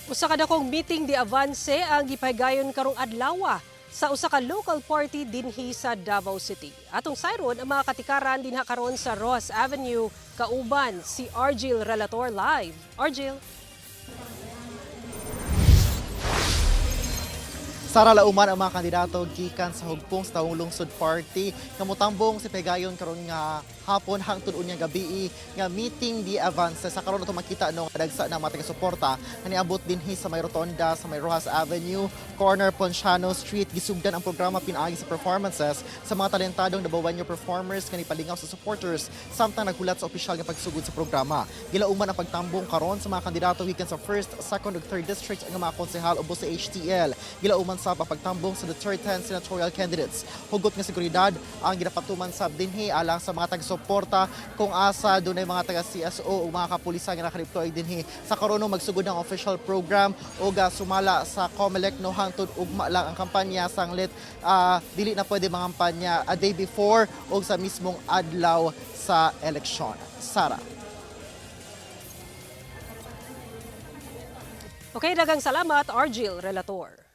Usa ka dakong miting de avance ang gipahigayon karong adlaw sa usa ka local party dinhi sa Davao City. Atong sayron ang mga katikaran dinha karon sa Roxas Avenue, kauban si Argil Relator live. Argil. Sara, lauman ang mga kandidato gikan sa Hugpong sa Tawong Lungsod Party nga motambong sa pegayon karon nga hapon hangtod unyang gabii nga meeting de avance. Sa karon ato makita no, dagsa na mga taga-suporta nga niabot dinhi sa may rotonda sa may Roxas Avenue corner Ponciano Street. Gisugdan ang programa pinaagi sa performances sa mga talentadong Dabawenyo performers nga nipalingaw sa supporters samtang naghulat sa opisyal nga pagsugod sa programa. Gilauman ang pagtambong karon sa mga kandidato gikan sa 1st, 2nd ug 3rd district nga mga konsehal ubos sa HTL. Gilauman sa pagtambong sa Duterte senatorial candidates. Hugot nga seguridad ang ginapatuman sab dinhi alang sa mga taga-suporta, kung asa dunay mga taga CSO o mga kapulisan nga naka-deploy dinhi. Sa karon magsugod ang official program ug sumala sa COMELEC no, hangtod ugma lang ang kampanya, sanglit dili na pwede mangampanya a day before o sa mismong adlaw sa eleksyon. Sara. Okay, daghang salamat, Argil Relator.